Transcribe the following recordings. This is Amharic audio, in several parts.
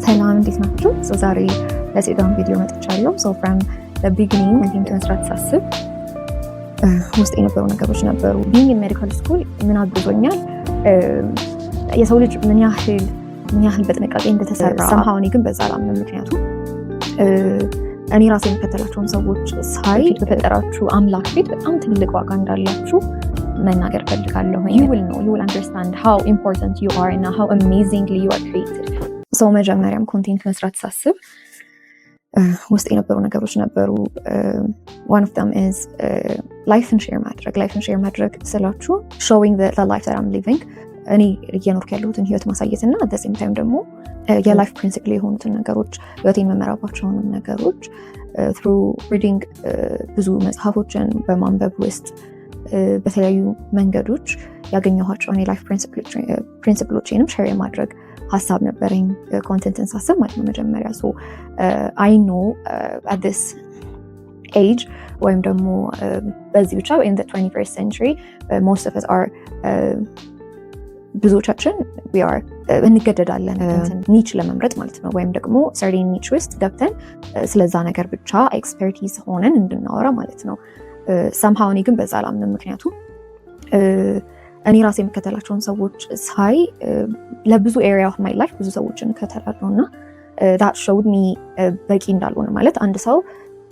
ሰላም፣ እንዴት ናችሁ? ዛሬ ለ sit down ቪዲዮ መጥቻለሁ። So from beginning content መስራት ሳስብ ውስጥ የነበሩ ነገሮች ነበሩ። Being in medical school ምን አግዞኛል? የሰው ልጅ ምን ያህል በጥንቃቄ እንደተሰራ somehow፣ እኔ ግን በዛ አላምንም። ምክንያቱም እኔ ራሴ የምከተላቸውን ሰዎች ሳይ በፈጠራችሁ አምላክ ፊት በጣም ትልቅ ዋጋ እንዳላችሁ መናገር ፈልጋለሁ። You will know, you will understand how important you are እና how amazingly you are created። So መጀመሪያም content መስራት ሳስብ ውስጥ የነበሩ ነገሮች ነበሩ። One of them is life ን share ማድረግ። Life ን share ማድረግ ስላችሁ showing the life that I'm living፣ እኔ እየኖርኩ ያለሁትን ህይወት ማሳየት እና at same time ደግሞ የ life principle የሆኑትን ነገሮች፣ ህይወቴን የምመራባቸውንም ነገሮች through reading፣ ብዙ መጽሐፎችን በማንበብ ውስጥ በተለያዩ መንገዶች ያገኘኋቸውን የ life principle ኦችንም share የማድረግ ሀሳብ ነበረኝ ኮንቴንትን ሳስብ ማለት ነው መጀመሪያ። So I know at this age ወይም ደግሞ በዚህ ብቻ in the 21st century most of us are፣ ብዙዎቻችን we are እንገደዳለን niche ለመምረጥ ማለት ነው። ወይም ደግሞ certain niche ውስጥ ገብተን ስለዛ ነገር ብቻ expertise ሆነን እንድናወራ ማለት ነው። Somehow እኔ ግን በዛ አላምንም። ምክንያቱም እኔ ራሴ የምከተላቸውን ሰዎች ሳይ ለብዙ area of my life ብዙ ሰዎችን እከተላለሁ እና that showed me በቂ እንዳልሆነ፣ ማለት አንድ ሰው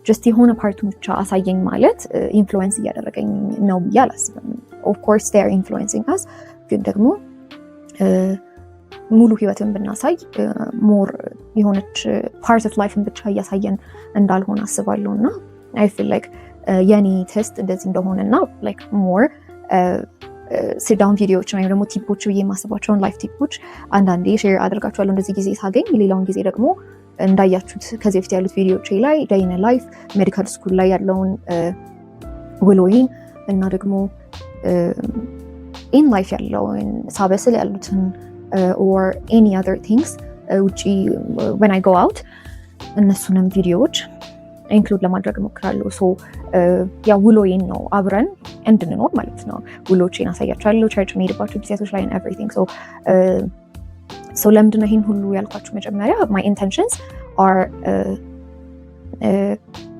just የሆነ part ኡን ብቻ አሳየኝ ማለት influence እያደረገኝ ነው ብዬ አላስብም። Of course they're influencing us፣ ግን ደግሞ ሙሉ ህይወትን ብናሳይ more የሆነች part of life ን ብቻ እያሳየን እንዳልሆነ አስባለሁ። እና I feel like የኔ taste እንደዚህ እንደሆነ እና like more sit down ቪዲዮዎችን ወይም ደግሞ tip ኦች ብዬ የማስባቸውን life tip ኦች አንዳንዴ share አደርጋችኋለሁ እንደዚህ ጊዜ ሳገኝ። ሌላውን ጊዜ ደግሞ እንዳያችሁት ከዚህ በፊት ያሉት ቪዲዮዎች ላይ day in life፣ medical school ላይ ያለውን ውሎዬን እና ደግሞ in life ያለውን፣ ሳበስል ያሉትን or any other things ውጪ when I go out እነሱንም ቪዲዮዎች include ለማድረግ እሞክራለሁ። So ያው ውሎዬን ነው አብረን እንድንኖር ማለት ነው። ውሎቼን አሳያችኋለሁ፣ church የምሄድባቸው ጊዜያቶች ላይ፣ everything። So ለምንድነው ይህን ሁሉ ያልኳችሁ? መጀመሪያ my intentions are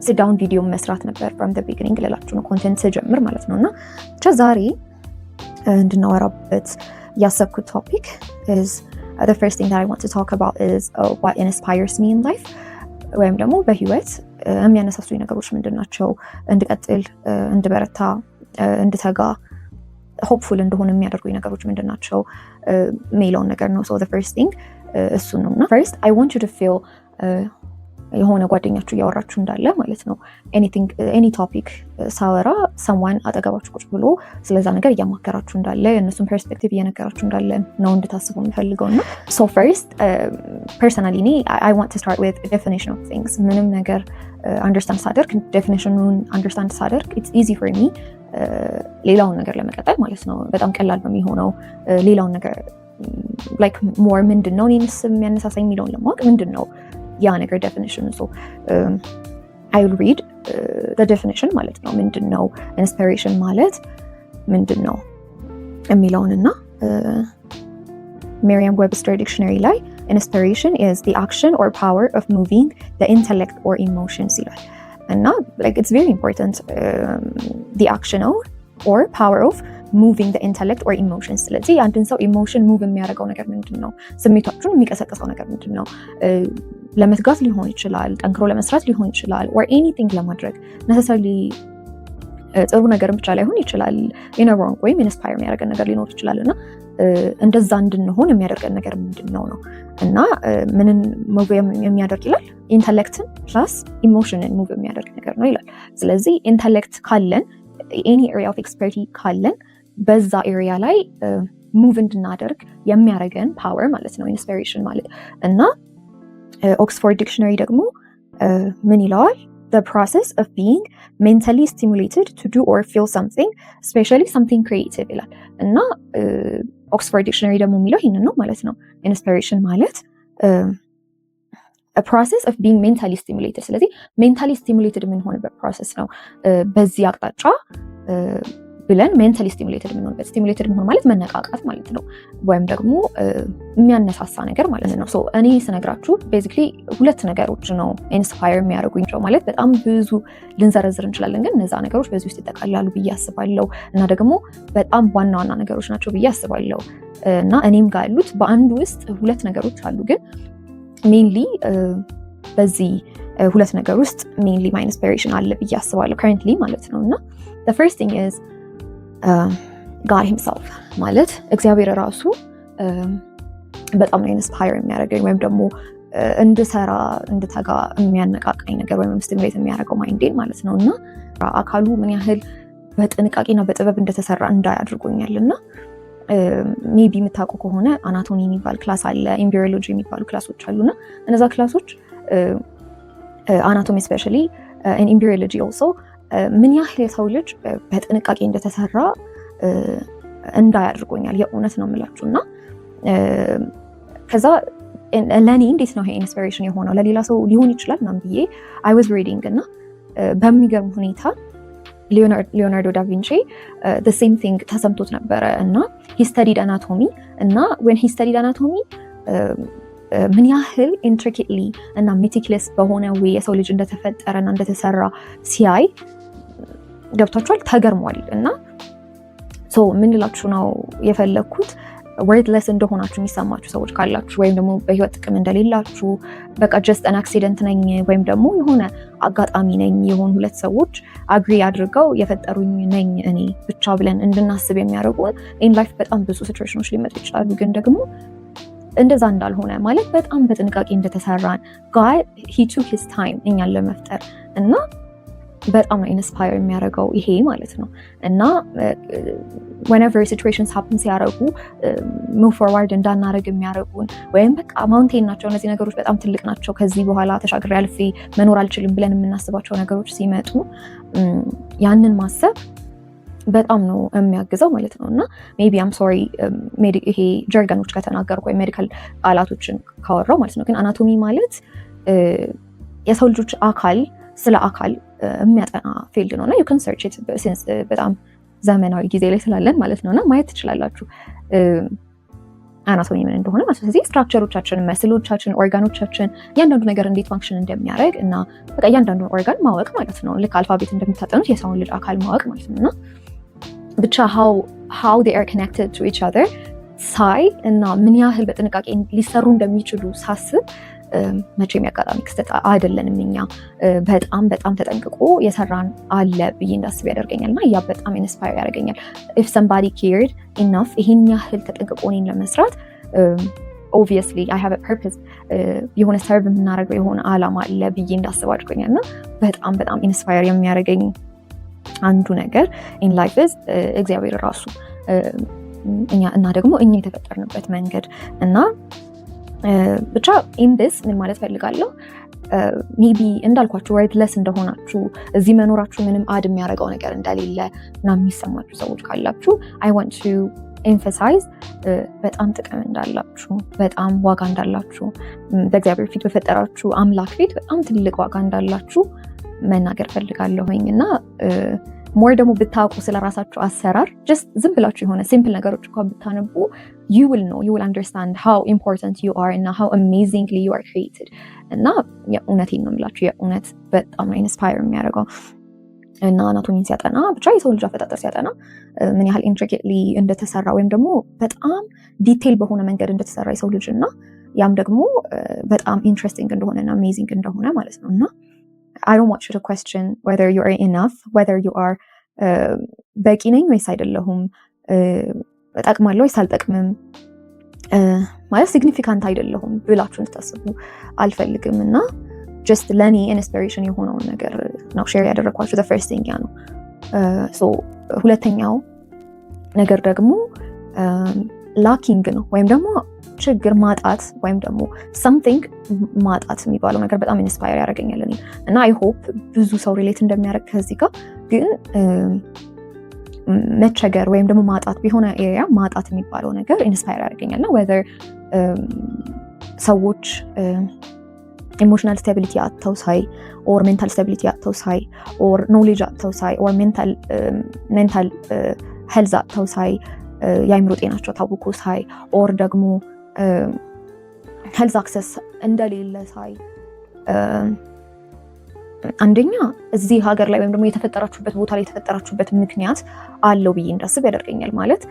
sit down ቪዲዮ መስራት ነበር from the beginning ልላችሁ ነው፣ content ስጀምር ማለት ነው። እና ብቻ ዛሬ እንድናወራበት ያሰብኩት topic is the first thing that I want to talk about is what inspires me in life፣ ወይም ደግሞ በህይወት የሚያነሳሱኝ ነገሮች ምንድን ናቸው፣ እንድቀጥል፣ እንድበረታ፣ እንድተጋ፣ hopeful እንድሆን የሚያደርጉኝ ነገሮች ምንድን ናቸው የሚለውን ነገር ነው። So the first thing እሱ ነው። እና first I want you to feel የሆነ ጓደኛችሁ እያወራችሁ እንዳለ ማለት ነው። Any topic ሳወራ someone አጠገባችሁ ቁጭ ብሎ ስለዛ ነገር እያማከራችሁ እንዳለ፣ የእነሱን perspective እየነገራችሁ እንዳለ ነው እንድታስቡ የምፈልገው። እና so first personally እኔ I want to start with definition of things። ምንም ነገር understand ሳደርግ፣ definition ኑን understand ሳደርግ it's easy for me ሌላውን ነገር ለመቀጠል ማለት ነው። በጣም ቀላል ነው የሚሆነው ሌላውን ነገር like more ምንድን ነው እኔንስ የሚያነሳሳኝ የሚለውን ለማወቅ፣ ምንድን ነው ያ ነገር definition ኑ። So I will read definition ማለት ነው። ምንድን ነው inspiration ማለት ምንድን ነው የሚለውን። እና Merriam Webster dictionary ላይ "Inspiration is the action or power of moving the intellect or emotions" ይላል። እና like it's very important, the action or power of moving intellect or emotions። ስለዚህ የአንድን ሰው emotion move የሚያደርገው ነገር ምንድን ነው? ስሜታችሁን የሚቀሰቅሰው ነገር ምንድን ነው? ለመትጋት ሊሆን ይችላል፣ ጠንክሮ ለመስራት ሊሆን ይችላል፣ or anything ለማድረግ necessarily ጥሩ ነገርን ብቻ ላይሆን ይችላል። In wrong ወይም inspire የሚያደርገን ነገር ሊኖር ይችላል። እና እንደዛ እንድንሆን የሚያደርገን ነገር ምንድን ነው ነው። እና ምንን move የሚያደርግ ይላል? Intellect ን plus emotion ን move የሚያደርግ ነገር ነው ይላል። ስለዚህ intellect ካለን፣ any area of expertise ካለን፣ በዛ area ላይ move እንድናደርግ የሚያደርገን power ማለት ነው inspiration ማለት። እና Oxford dictionary ደግሞ ምን ይለዋል? "The process of being mentally stimulated to do or feel something, especially something creative" ይላል። እና Oxford dictionary ደግሞ የሚለው ይህንን ነው ማለት ነው። Inspiration ማለት process of being mentally stimulated። ስለዚህ mentally stimulated የምንሆንበት process ነው። በዚህ አቅጣጫ ብለን mentally stimulated የምንሆንበት። Stimulated መሆን ማለት መነቃቃት ማለት ነው፣ ወይም ደግሞ የሚያነሳሳ ነገር ማለት ነው። So እኔ ስነግራችሁ basically ሁለት ነገሮች ነው inspire የሚያደርጉኝ። ማለት በጣም ብዙ ልንዘረዝር እንችላለን፣ ግን እነዛ ነገሮች በዚህ ውስጥ ይጠቃላሉ ብዬ አስባለሁ። እና ደግሞ በጣም ዋና ዋና ነገሮች ናቸው ብዬ አስባለሁ። እና እኔም ጋር ያሉት በአንዱ ውስጥ ሁለት ነገሮች አሉ፣ ግን mainly በዚህ ሁለት ነገር ውስጥ mainly my inspiration አለ ብዬ አስባለሁ currently ማለት ነው። እና the first thing is God himself፣ ማለት እግዚአብሔር ራሱ በጣም ነው inspire የሚያደርገኝ ወይም ደግሞ እንድሰራ፣ እንድተጋ የሚያነቃቃኝ ነገር ወይም stimulate የሚያደርገው mind ኤን ማለት ነው። እና አካሉ ምን ያህል በጥንቃቄና በጥበብ እንደተሰራ እንዳይ አድርጎኛል። እና maybe የምታውቁ ከሆነ anatomy የሚባል class አለ፣ embryology የሚባሉ class ኦች አሉና እነዛ class ኦች anatomy especially፣ embryology also ምን ያህል የሰው ልጅ በጥንቃቄ እንደተሰራ እንዳይ አድርጎኛል። የእውነት ነው የምላችሁ። እና ከዛ ለእኔ እንዴት ነው ይሄ inspiration የሆነው፣ ለሌላ ሰው ሊሆን ይችላል ምናምን ብዬ I was reading እና በሚገርም ሁኔታ ሊዮናርዶ ዳቪንቺ same thing ተሰምቶት ነበረ። እና he studied anatomy እና when he studied anatomy ምን ያህል intricately እና meticulous በሆነ way የሰው ልጅ እንደተፈጠረ እና እንደተሰራ ሲያይ፣ ገብቷችኋል፣ ተገርሟል። እና ምን ልላችሁ ነው የፈለግኩት፣ worthless እንደሆናችሁ የሚሰማችሁ ሰዎች ካላችሁ ወይም ደግሞ በህይወት ጥቅም እንደሌላችሁ፣ በቃ just an accident ነኝ ወይም ደግሞ የሆነ አጋጣሚ ነኝ፣ የሆኑ ሁለት ሰዎች agree አድርገው የፈጠሩኝ ነኝ እኔ ብቻ ብለን እንድናስብ የሚያደርጉ in life በጣም ብዙ situation ኖች ሊመጡ ይችላሉ። ግን ደግሞ እንደዛ እንዳልሆነ፣ ማለት በጣም በጥንቃቄ እንደተሰራን፣ God, he took his time እኛን ለመፍጠር እና በጣም ነው inspire የሚያደርገው ይሄ ማለት ነው። እና whenever situations happen ሲያደርጉ move forward እንዳናደርግ የሚያደርጉን ወይም በቃ mountain ናቸው እነዚህ ነገሮች፣ በጣም ትልቅ ናቸው፣ ከዚህ በኋላ ተሻግሬ አልፌ መኖር አልችልም ብለን የምናስባቸው ነገሮች ሲመጡ ያንን ማሰብ በጣም ነው የሚያግዘው ማለት ነው። እና maybe I'm sorry ይሄ jargon ኖች ከተናገርኩ ወይም medical ቃላቶችን ካወራው ማለት ነው። ግን anatomy ማለት የሰው ልጆች አካል፣ ስለ አካል የሚያጠና field ነው። እና you can search it since በጣም ዘመናዊ ጊዜ ላይ ስላለን ማለት ነው እና ማየት ትችላላችሁ anatomy ምን እንደሆነ ማለት ነው። ስለዚህ structure ኦቻችን፣ muscle ኦቻችን፣ organ ኦቻችን እያንዳንዱ ነገር እንዴት function እንደሚያደርግ እና በቃ እያንዳንዱን ኦርጋን ማወቅ ማለት ነው። ልክ alphabet እንደምታጠኑት የሰውን ልጅ አካል ማወቅ ማለት ነው። እና ብቻ how they are connected to each other ሳይ እና ምን ያህል በጥንቃቄ ሊሰሩ እንደሚችሉ ሳስብ መቼም ያጋጣሚ ክስተት አይደለንም እኛ፣ በጣም በጣም ተጠንቅቆ የሰራን አለ ብዬ እንዳስብ ያደርገኛል። እና ያ በጣም inspire ያደርገኛል። If somebody cared enough ይሄን ያህል ተጠንቅቆ እኔን ለመስራት፣ obviously I have purpose፣ የሆነ serve የምናደርገው የሆነ አላማ አለ ብዬ እንዳስብ አድርጎኛል። እና በጣም በጣም inspire የሚያደርገኝ አንዱ ነገር in life is እግዚአብሔር ራሱ እኛ እና ደግሞ እኛ የተፈጠርንበት መንገድ። እና ብቻ in this ምን ማለት ፈልጋለሁ፣ maybe እንዳልኳችሁ worthless እንደሆናችሁ፣ እዚህ መኖራችሁ ምንም add የሚያደርገው ነገር እንደሌለ እና የሚሰማችሁ ሰዎች ካላችሁ I want to emphasize በጣም ጥቅም እንዳላችሁ፣ በጣም ዋጋ እንዳላችሁ፣ በእግዚአብሔር ፊት፣ በፈጠራችሁ አምላክ ፊት በጣም ትልቅ ዋጋ እንዳላችሁ መናገር ፈልጋለሁኝ። እና more ደግሞ ብታውቁ ስለ ራሳችሁ አሰራር፣ just ዝም ብላችሁ የሆነ simple ነገሮች እንኳን ብታነቡ you will know, you will understand how important you are እና how amazingly you are created። እና የእውነቴን ነው የምላችሁ፣ የእውነት በጣም ነው inspire የሚያደርገው። እና anatomy ን ሲያጠና፣ ብቻ የሰው ልጅ አፈጣጠር ሲያጠና ምን ያህል intricately እንደተሰራ ወይም ደግሞ በጣም detail በሆነ መንገድ እንደተሰራ የሰው ልጅ እና ያም ደግሞ በጣም interesting እንደሆነ እና amazing እንደሆነ ማለት ነው። እና I don't want you to question whether you are enough, whether you are በቂ ነኝ ወይስ አይደለሁም፣ እጠቅማለሁ ወይስ አልጠቅምም፣ ማለት significant አይደለሁም ብላችሁ እንድታስቡ አልፈልግም። እና just ለእኔ inspiration የሆነውን ነገር ነው share ያደረግኳችሁ። First thing ያ ነው። ሁለተኛው ነገር ደግሞ lacking ነው ወይም ደግሞ ችግር፣ ማጣት ወይም ደግሞ something ማጣት የሚባለው ነገር በጣም inspire ያደርገኛል እኔ። እና I hope ብዙ ሰው relate እንደሚያደርግ ከዚህ ጋር። ግን መቸገር ወይም ደግሞ ማጣት፣ በሆነ area ማጣት የሚባለው ነገር inspire ያደርገኛል። እና whether ሰዎች Emotional stability አጥተው ሳይ or mental stability አጥተው ሳይ or knowledge አጥተው ሳይ or mental health አጥተው ሳይ፣ የአይምሮ ጤናቸው ታውኮ ሳይ or ደግሞ health access እንደሌለ ሳይ፣ አንደኛ እዚህ ሀገር ላይ ወይም ደግሞ የተፈጠራችሁበት ቦታ ላይ የተፈጠራችሁበት ምክንያት አለው ብዬ እንዳስብ ያደርገኛል። ማለት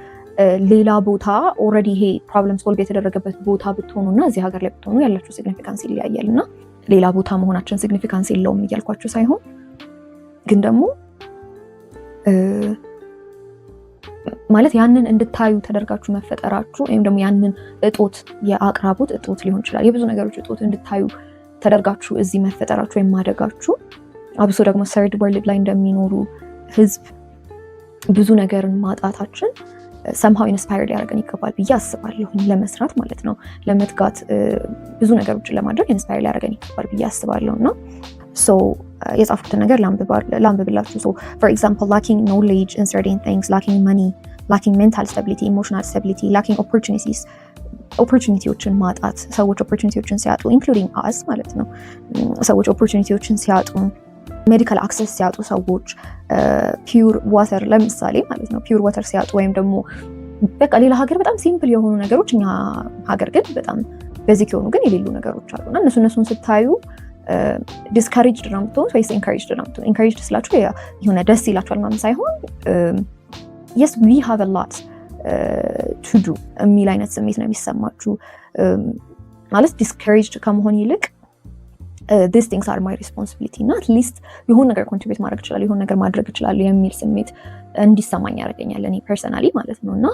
ሌላ ቦታ already ይሄ problem solve የተደረገበት ቦታ ብትሆኑ እና እዚህ ሀገር ላይ ብትሆኑ ያላችሁ significance ይለያያል። እና ሌላ ቦታ መሆናችን significance የለውም እያልኳችሁ ሳይሆን ግን ደግሞ ማለት ያንን እንድታዩ ተደርጋችሁ መፈጠራችሁ ወይም ደግሞ ያንን እጦት፣ የአቅርቦት እጦት ሊሆን ይችላል፣ የብዙ ነገሮች እጦት እንድታዩ ተደርጋችሁ እዚህ መፈጠራችሁ ወይም ማደጋችሁ፣ አብሶ ደግሞ third world ላይ እንደሚኖሩ ህዝብ ብዙ ነገርን ማጣታችን somehow inspire ሊያደርገን ይገባል ብዬ አስባለሁ። ለመስራት ማለት ነው፣ ለመትጋት፣ ብዙ ነገሮችን ለማድረግ inspire ሊያደርገን ይገባል ብዬ አስባለሁ። እና so የጻፍኩትን ነገር ላንብብላችሁ። So for example, lacking knowledge in certain things, lacking money, lacking mental stability, emotional stability, lacking opportunities፣ opportunity ዎችን ማጣት፣ ሰዎች opportunity ዎችን ሲያጡ፣ including us ማለት ነው። ሰዎች opportunity ዎችን ሲያጡ፣ medical access ሲያጡ፣ ሰዎች pure water ለምሳሌ ማለት ነው፣ pure water ሲያጡ ወይም ደግሞ በቃ ሌላ ሀገር በጣም simple የሆኑ ነገሮች እኛ ሀገር ግን በጣም basic የሆኑ ግን የሌሉ ነገሮች አሉ። እና እነሱን ስታዩ discouraged ነው የምትሆኑት ወይስ encouraged ነው የምትሆኑት? Encouraged ስላችሁ የሆነ ደስ ይላችኋል ምናምን ሳይሆን yes, we have a lot to do የሚል አይነት ስሜት ነው የሚሰማችሁ። ማለት discouraged ከመሆን ይልቅ these things are my responsibility እና at least የሆነ ነገር contribute ማድረግ እችላለሁ፣ የሆነ ነገር ማድረግ እችላለሁ የሚል ስሜት እንዲሰማኝ ያደርገኛል እኔ personally ማለት ነው። እና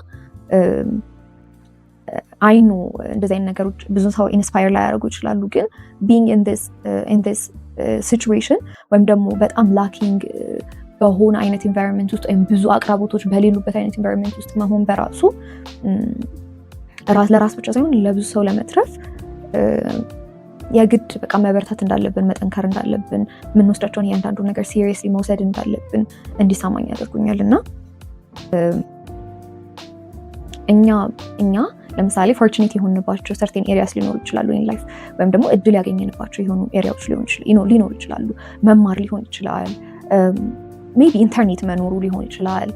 I know እንደዚህ አይነት ነገሮች ብዙ ሰው inspire ላያደርጉ ይችላሉ። ግን being in this situation ወይም ደግሞ በጣም lacking በሆነ አይነት environment ውስጥ ወይም ብዙ አቅርቦቶች በሌሉበት አይነት environment ውስጥ መሆን በራሱ ራስ ለራስ ብቻ ሳይሆን ለብዙ ሰው ለመትረፍ የግድ በቃ መበርታት እንዳለብን፣ መጠንከር እንዳለብን፣ የምንወስዳቸውን እያንዳንዱ ነገር seriously መውሰድ እንዳለብን እንዲሰማኝ ያደርጉኛል። እና እኛ ለምሳሌ fortunate የሆንባቸው certain areas ሊኖሩ ይችላሉ in life ወይም ደግሞ እድል ያገኘንባቸው የሆኑ area ዎች ሊኖሩ ይችላሉ። መማር ሊሆን ይችላል፣ maybe ኢንተርኔት መኖሩ ሊሆን ይችላል።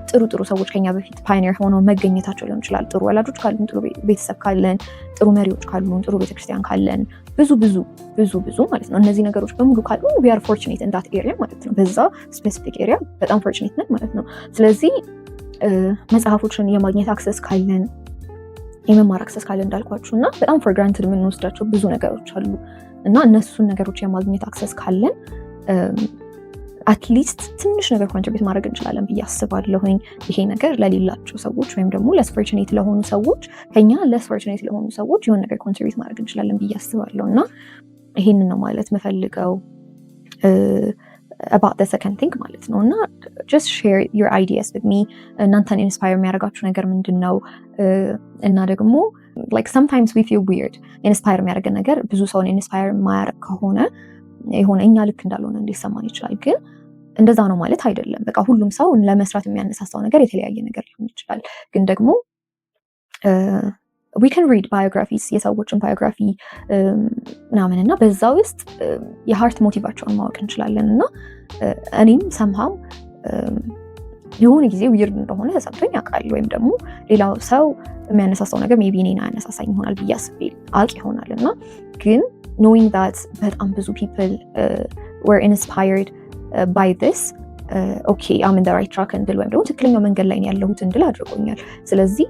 ጥሩ ጥሩ ሰዎች ከኛ በፊት pioneer ሆነው መገኘታቸው ሊሆን ይችላል። ጥሩ ወላጆች ካሉን፣ ጥሩ ቤተሰብ ካለን፣ ጥሩ መሪዎች ካሉን፣ ጥሩ ቤተክርስቲያን ካለን፣ ብዙ ብዙ ብዙ ብዙ ማለት ነው። እነዚህ ነገሮች በሙሉ ካሉ we are fortunate in that area ማለት ነው። በዛ specific area በጣም fortunate ነን ማለት ነው። ስለዚህ መጽሐፎችን የማግኘት access ካለን፣ የመማር access ካለን እንዳልኳችሁ እና በጣም for granted የምንወስዳቸው ብዙ ነገሮች አሉ እና እነሱን ነገሮች የማግኘት access ካለን at least ትንሽ ነገር contribute ማድረግ እንችላለን ብዬ አስባለሁኝ። ይሄ ነገር ለሌላቸው ሰዎች ወይም ደግሞ less fortunate ለሆኑ ሰዎች፣ ከኛ less fortunate ለሆኑ ሰዎች የሆነ ነገር contribute ማድረግ እንችላለን ብዬ አስባለሁ። እና ይሄንን ነው ማለት የምፈልገው about the second thing ማለት ነው። እና just share your ideas with me። እናንተን inspire የሚያደርጋችሁ ነገር ምንድን ነው? እና ደግሞ like sometimes we feel weird፣ inspire የሚያደርገን ነገር ብዙ ሰውን inspire የማያደርግ ከሆነ የሆነ እኛ ልክ እንዳልሆነ እንዲሰማን ይችላል። ግን እንደዛ ነው ማለት አይደለም። በቃ ሁሉም ሰው ለመስራት የሚያነሳሳው ነገር የተለያየ ነገር ሊሆን ይችላል። ግን ደግሞ we can read biographies፣ የሰዎችን biography ምናምን እና በዛ ውስጥ የ heart motive ኣቸውን ማወቅ እንችላለን። እና እኔም somehow የሆነ ጊዜ weird እንደሆነ ተሰምቶኝ ያውቃል። ወይም ደግሞ ሌላው ሰው የሚያነሳሳው ነገር maybe እኔን አያነሳሳኝ ይሆናል ብዬ አስቤ አውቅ ይሆናል። እና ግን knowing that በጣም ብዙ people were inspired by this, okay, I'm in the right track እንድል ወይም ደግሞ ትክክለኛው መንገድ ላይ ያለሁት እንድል አድርጎኛል። ስለዚህ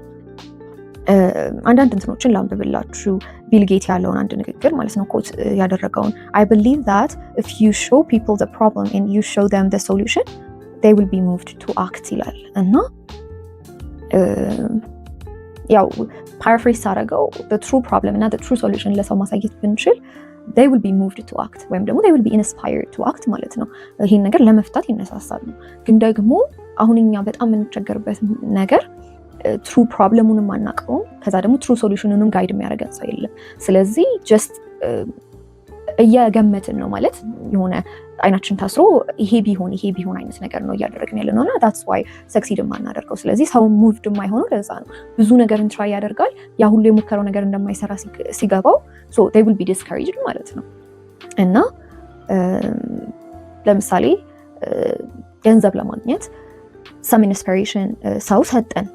አንዳንድ እንትኖችን ላንብብላችሁ። ቢል ጌት ያለውን አንድ ንግግር ማለት ነው፣ quote ያደረገውን፣ "I believe that if you show people the problem and you show them the solution, they will be moved to act" ይላል። እና ያው paraphrase ሳደርገው true problem እና true solution ለሰው ማሳየት ብንችል they will be moved to act ወይም ደግሞ they will be inspired to act ማለት ነው። ይሄን ነገር ለመፍታት ይነሳሳሉ። ግን ደግሞ አሁን እኛ በጣም የምንቸገርበት ነገር true problem ኡንም አናውቀውም። ከዛ ደግሞ true solution ኑንም guide የሚያደርገን ሰው የለም። ስለዚህ just እየገመትን ነው ማለት፣ የሆነ አይናችን ታስሮ ይሄ ቢሆን ይሄ ቢሆን አይነት ነገር ነው እያደረግን ያለ ነው እና that's why succeed የማናደርገው። ስለዚህ ሰው moved የማይሆነው ለዛ ነው። ብዙ ነገርን try ያደርጋል። ያ ሁሉ የሞከረው ነገር እንደማይሰራ ሲገባው they will be discouraged ማለት ነው። እና ለምሳሌ ገንዘብ ለማግኘት some inspiration ሰው ሰጠን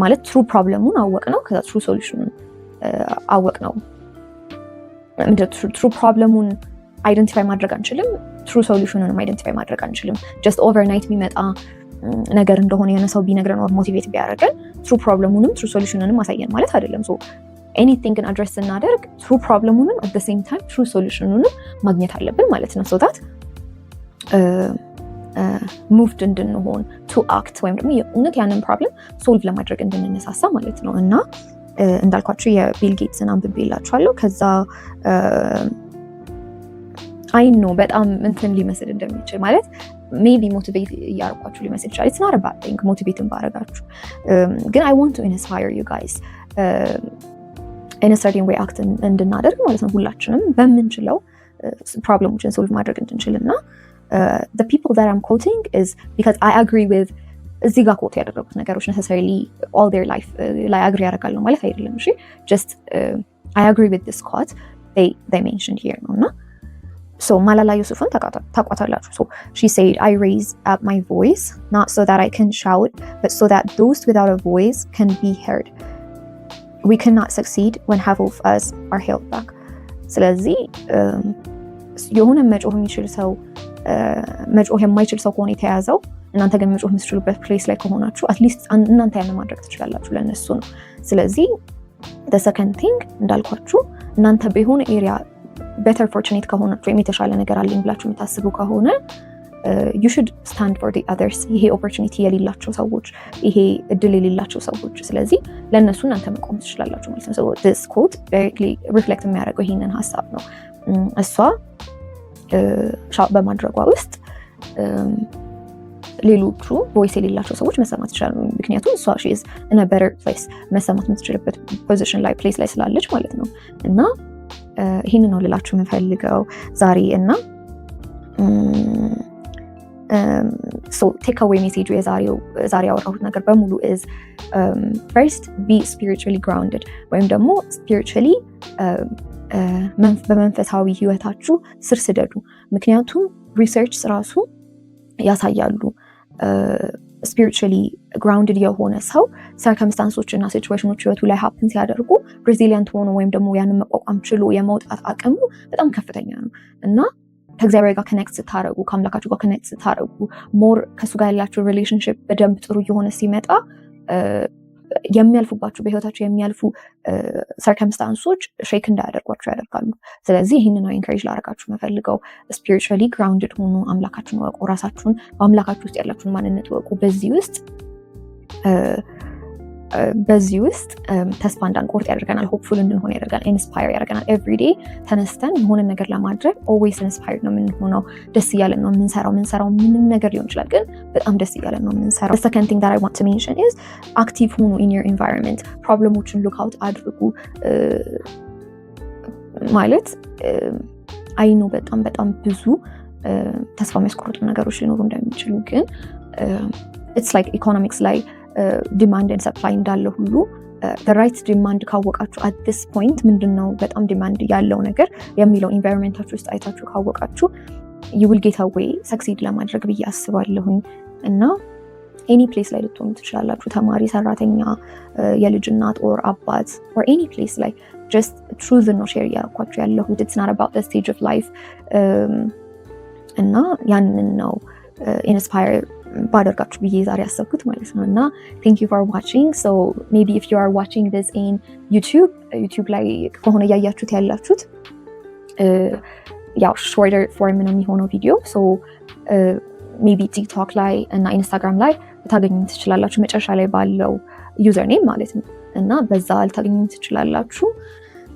ማለት true problem ኡን አወቅነው፣ ከዛ true solution ኑን አወቅነው። True problem ኡን identify ማድረግ አንችልም፣ true solution ኑንም identify ማድረግ አንችልም። Just overnight የሚመጣ ነገር እንደሆነ የሆነ ሰው ቢነግረን or motivate ቢያደርገን true problem ኡንም true solution ኑንም አሳየን ማለት አይደለም። So anything ን address ስናደርግ true problem ኡንም at same time true solution ኑንም ማግኘት አለብን ማለት ነው፣ so that moved እንድንሆን to act ወይም ደግሞ የእውነት ያንን problem solve ለማድረግ እንድንነሳሳ ማለት ነው። እና እንዳልኳችሁ የቢል ጌትስን አንብቤላችኋለሁ። ከዛ I know በጣም እንትን ሊመስል እንደሚችል፣ ማለት maybe motivate እያደረኳችሁ ሊመስል ይችላል። It's not bad thing motivate ን ባረጋችሁ፣ ግን I want to inspire you guys in certain way act እንድናደርግ ማለት ነው። ሁላችንም በምንችለው problem ኦችን solve ማድረግ እንድንችል። እና the people that I'm quoting is because I agree with እዚህ ጋር quote ያደረጉት ነገሮች። Necessarily all their life ላይ agree ያደርጋለሁ ማለት አይደለም። እሺ፣ just I agree with this quote they mentioned here ነው። እና so ማላላ ዩሱፍን ታውቋታላችሁ። So she said, "I raise up my voice not so that I can shout, but so that those without a voice can be heard. We cannot succeed when half of us are held back." ስለዚህ የሆነ መጮህ የሚችል ሰው፣ መጮህ የማይችል ሰው ከሆነ የተያዘው፣ እናንተ ግን መጮህ የምትችሉበት place ላይ ከሆናችሁ at least እናንተ ያንን ማድረግ ትችላላችሁ ለእነሱ ነው። ስለዚህ second thing እንዳልኳችሁ እናንተ በሆነ area better fortunate ከሆናችሁ ወይም የተሻለ ነገር አለኝ ብላችሁ የምታስቡ ከሆነ you should stand for others፣ ይሄ opportunity የሌላቸው ሰዎች፣ ይሄ እድል የሌላቸው ሰዎች። ስለዚህ ለእነሱ እናንተ መቆም ትችላላችሁ ማለት ነው። This quote directly reflect የሚያደርገው ይሄንን ሀሳብ ነው። እሷ shout በማድረጓ ውስጥ ሌሎቹ voice የሌላቸው ሰዎች መሰማት ይችላሉ። ምክንያቱም እሷ she is in a better place፣ መሰማት የምትችልበት position ላይ፣ place ላይ ስላለች ማለት ነው። እና ይህን ነው ልላችሁ የምፈልገው ዛሬ። እና takeaway message ኡ የዛሬው ዛሬ ያወራሁት ነገር በሙሉ is first, be spiritually grounded ወይም ደግሞ spiritually በመንፈሳዊ ህይወታችሁ ስር ስደዱ። ምክንያቱም research ራሱ ያሳያሉ፣ spiritually grounded የሆነ ሰው circumstance ኦች እና situation ኖች ህይወቱ ላይ happen ሲያደርጉ resilient ሆኖ ወይም ደግሞ ያንን መቋቋም ችሎ የመውጣት አቅሙ በጣም ከፍተኛ ነው። እና ከእግዚአብሔር ጋር connect ስታደረጉ፣ ከአምላካችሁ ጋር connect ስታደረጉ፣ more ከእሱ ጋር ያላችሁ relationship በደንብ ጥሩ እየሆነ ሲመጣ የሚያልፉባችሁ፣ በህይወታችሁ የሚያልፉ circumstance ኦች shake እንዳያደርጓችሁ ያደርጋሉ። ስለዚህ ይህንን ነው encourage ላደርጋችሁ የምፈልገው። Spiritually grounded ሁኑ፣ አምላካችሁን እወቁ፣ ራሳችሁን በአምላካችሁ ውስጥ ያላችሁን ማንነት እወቁ። በዚህ ውስጥ ተስፋ እንዳንቆርጥ ያደርገናል። Hopeful እንድንሆን ያደርገናል። Inspire ያደርገናል። Everyday ተነስተን የሆነ ነገር ለማድረግ always inspired ነው የምንሆነው። ደስ እያለን ነው የምንሰራው። የምንሰራው ምንም ነገር ሊሆን ይችላል፣ ግን በጣም ደስ እያለን ነው የምንሰራው። Second thing that I want to mention is active ሁኑ in your environment። Problem ኦችን look out አድርጉ። ማለት I know በጣም በጣም ብዙ ተስፋ የሚያስቆርጡ ነገሮች ሊኖሩ እንደሚችሉ፣ ግን it's like economics ላይ demand and supply እንዳለ ሁሉ right demand ካወቃችሁ፣ at this point ምንድን ነው በጣም demand ያለው ነገር የሚለው environment ኣችሁ ውስጥ አይታችሁ ካወቃችሁ you will get a way succeed ለማድረግ ብዬ አስባለሁኝ። እና any place ላይ ልትሆኑ ትችላላችሁ። ተማሪ፣ ሰራተኛ፣ የልጅ እናት or አባት or any place ላይ። Just truth ነው share እያደረኳችሁ ያለሁት። It's not about stage of life። እና ያንን ነው inspire ባደርጋችሁ ብዬ ዛሬ ያሰብኩት ማለት ነው። እና thank you for watching. So maybe if you are watching this in YouTube፣ YouTube ላይ ከሆነ እያያችሁት ያላችሁት ያው shorter form ነው የሚሆነው ቪዲዮ። So maybe TikTok ላይ እና Instagram ላይ ልታገኙኝ ትችላላችሁ፣ መጨረሻ ላይ ባለው username ማለት ነው። እና በዛ ልታገኙኝ ትችላላችሁ።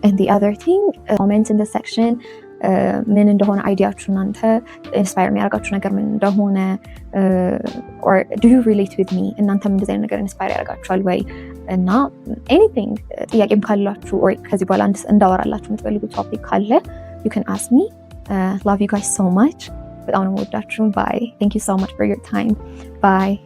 And the other thing, comment in the section ምን እንደሆነ idea ኣችሁ፣ እናንተ inspire የሚያደርጋችሁ ነገር ምን እንደሆነ፣ or do you relate with me፣ እናንተም እንደዚህ አይነት ነገር inspire ያደርጋችኋል ወይ? እና anything ጥያቄም ካላችሁ or ከዚህ በኋላ እንዳወራላችሁ የምትፈልጉት topic ካለ you can ask me. Love you guys so much. በጣም ነው የምወዳችሁ። Bye. Thank you so much for your time. Bye.